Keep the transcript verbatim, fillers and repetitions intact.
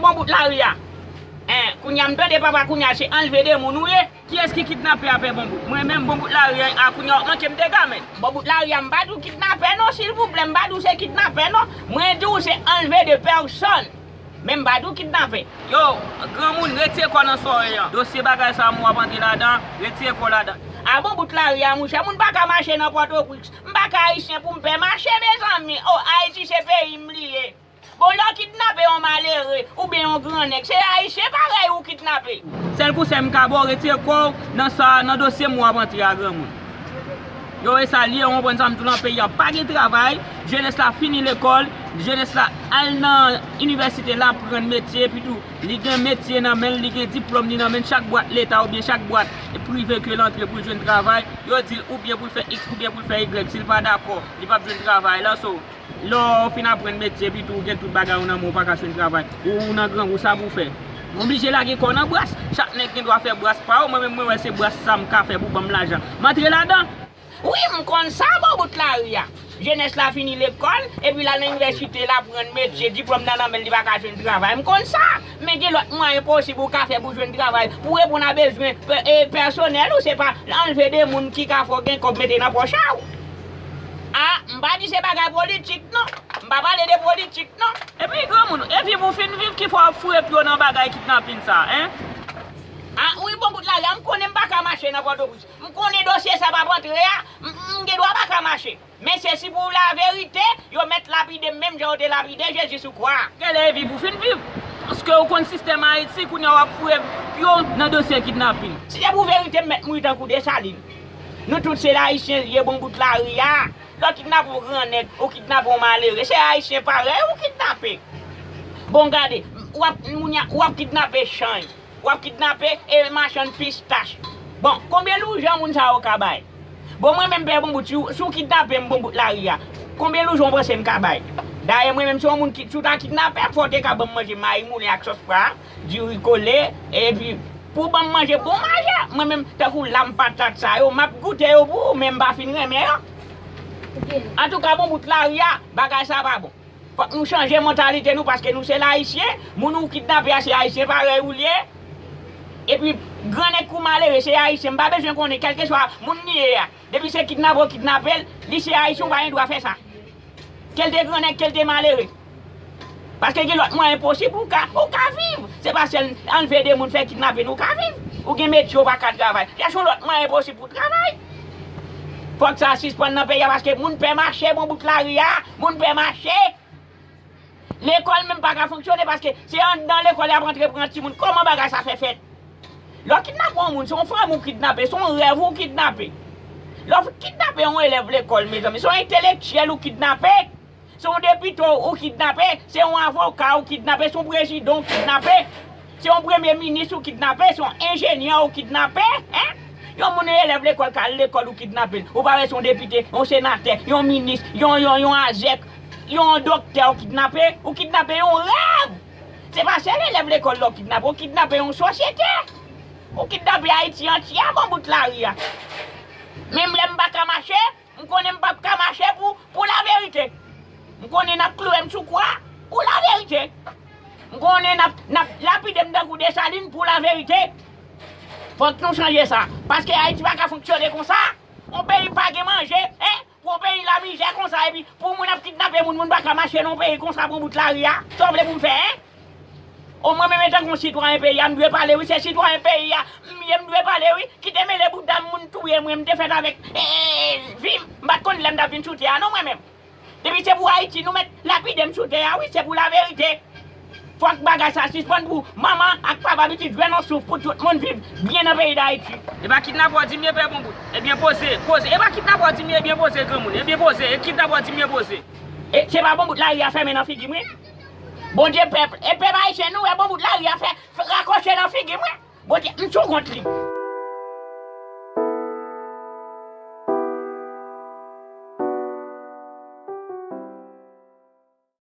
Bon bout lari a. En, kounye a m tande papa, kounye a se anlve de moun ou ye. Kiyès ki kidnape a, pè Bon Bout? Mwen menm, Bon Bout lari a, a kounye a w ap manke m dega, men. Bon bout lari a, m pa di w kidnapè non, silvouplè, m pa di w se kidnapè non. Mwen di w se anlve de pèsòn. Men m pa di w kidnapè. Yo, granmoun, retire kò w nan sòrèy an. Dosye bagay sa a, moun w ap antre ladan, retire kò w ladan. A Bon Bout lari a, monchè, moun pa ka mache nan Pòtoprens. M pa ka ayisyen pou m pè mache, mezanmi. O, Ayiti se peyi m li ye. Bon, lè w kidnape yon malere oubyen yon grannèg, se ayisyen parèy ou kidnape. Sèl konsèy m ka ba w, retire kò w nan sa, nan dosye moun w ap antre a, granmoun. Yo, e sa l ye, w konprann sa m di w lan, peyi a pa gen travay, jenès la fini lekòl, jenès la al nan inivèsite la aprann metye, epi tou, li gen metye nan men l, li gen diplòm li nan men l, chak bwat leta oubyen chak bwat prive ke l antre pou l jwenn travay, yo di l oubyen pou l fè X oubyen pou l fè Y, si l pa dakò, li p ap jwenn travay lan, so, lè w fin aprann metye, epi tou, ou gen tout bagay ou nan men w, ou pa ka jwenn travay. Ou, ou nan grangou, sa pou w fè? Ou oblije lage kò w nan bras. Chak nèg gen dwa fè bras pa yo. Mwen menm, mwen wè se bras sa m ka fè pou ban m lajan. M antre ladan. Wi, m konn sa, Bon Bout lari a. Jenès la fini lekòl, epi l al nan inivèsite, l aprann metye, diplòm nan nan men l, li pa ka jwenn travay. M konn sa. Men gen lòt mwayen posib ou ka fè pou jwenn travay, pou reponn a bezwen pè-, e, pèsonèl ou, se pa anlve de moun ki ka fè w gen kòb mete nan pòch a w. A, m pa di se bagay politik, non. M pa pale de politik, non. Epi, granmoun, e viv ou fin viv ki fè w ap foure pye w nan bagay kidnapin sa, en? A, wi, Bon Bout lari a, m konnen m pa ka mache nan Pòtoprens. M konnen dosye sa p ap antre a, m, m gen dwa pa ka mache. Men se si pou laverite, yo mèt lapide m menm jan yo te lapide Jezi sou kwa a. Genlè e viv ou fin viv. Paske ou konn sistèm Ayiti, kounye a w ap foure pye w nan dosye kidnapin. Si se pou verite, m mèt mouri tankou Desalin. Nou tout se Ayisyen ye, Bon Bout lari a. Lè w kidnape yon grannèg, ou kidnape yon malere, se Ayisyen parèy ou kidnape. Bon, gade, w ap, moun ya, w ap kidnape chanj. W ap kidnape e machann pistach. Bon, konbyen lajan moun sa yo ka bay? Bon, mwen menm, pè Bon Bout, si w, si w kidnape m, Bon Bout lari a, konbyen lajan w panse m ka bay? Dayè, mwen menm, si yon moun ki, si w ta kidnape m, fò w te ka ban m manje mayi moulen ak sòs pwa, diri kole, epi pou w ban m manje bon manje. Mwen menm, tankou lam patat sa yo, m ap goute yo pou ou, men m pa fin renmen yo. Antouka, Bon Bout lari a, bagay sa pa bon. Fòk nou chanje mantalite nou, paske nou se Ayisyen, moun ou kidnape a se Ayisyen parèy ou l ye. Epi, grannèg kou malere se Ayisyen, m pa bezwen konnen, kèlkeswa moun li ye a. Depi se kidnape w kidnape l, li se Ayisyen, ou pa gen dwa fè sa. Ke l te grannèg, ke l te malere. Paske gen lòt mwayen posib ou ka, ou ka viv. Se pa sèl anlve de moun, fè kidnape nou ka viv. Ou gen metye, ou pa ka travay. Chèche yon lòt mwayen posib pou travay. Fòk sa sispann nan peyi a, paske moun pè mache, Bon Bout lari a, moun pè mache. Lekòl menm pa ka fonksyone paske se anndan lekòl y ap antre pran timoun. Kòman bagay sa fè fèt? Lè w kidnape yon moun, se yon fanmi w kidnape, se yon rèv ou kidnape. Lè w kidnape yon elèv lekòl, mezanmi, se yon entelektyèl ou kidnape. Se yon depite w ou kidnape, se yon avoka ou kidnape, se yon prezidan ou kidnape. Se yon premye minis ou kidnape, se yon enjenyè ou kidnape, en? Yon moun, yon elèv lekòl k al lekòl ou kidnape l. Ou pa wè se yon depite, yon senatè, yon minis, yon, yon, yon azèk, yon doktè ou kidnape, ou kidnape yon rèv. Se pa sèl elèv lekòl la ou kidnape, ou kidnape yon sosyete. Ou kidnape Ayiti antye, Bon Bout lari a. Menm lè m pa ka mache, m konnen m p ap ka mache pou, pou laverite. M konnen n ap kloure m sou kwa pou laverite. M konnen n ap, n ap lapide m tankou Desalin pou laverite. Fòk nou chanje sa. Paske Ayiti pa ka fonksyone konsa. Yon peyi pa gen manje, en? Pou yon peyi lamizè konsa, epi pou moun ap kidnape moun, moun pa ka mache nan yon peyi konsa, Bon Bout lari a. Sa w vle pou m fè, en? O, mwen menm, antanke yon sitwayen peyi a, m dwe pale, wi, se sitwayen peyi a m ye, m dwe pale, wi. Kite mele bouda m, moun touye mwen, m te fèt avèk, eh, vi m. M pa t konn lè m t ap vin sou tè a, non, mwen menm. Depi se pou Ayiti, nou mèt lapide m sou tè a, wi, se pou laverite. Fòk bagay sa sispann pou manman ak papa pitit jwenn yon souf pou tout moun viv byen nan peyi Dayiti. E pa kidnapè w di m ye, pè Bon Bout. Ebyen poze, poze. E pa kidnapè w di m ye, ebyen poze, granmoun. Ebyen poze, e kidnapè w di m ye, poze. E se pa Bon Bout lari a fèmen nan figi m, wi. Bondye pèp, e pèp ayisyen nou wè Bon Bout lari a fè, fè rakwoche nan figi m, wi. Bondye, m sou kont li.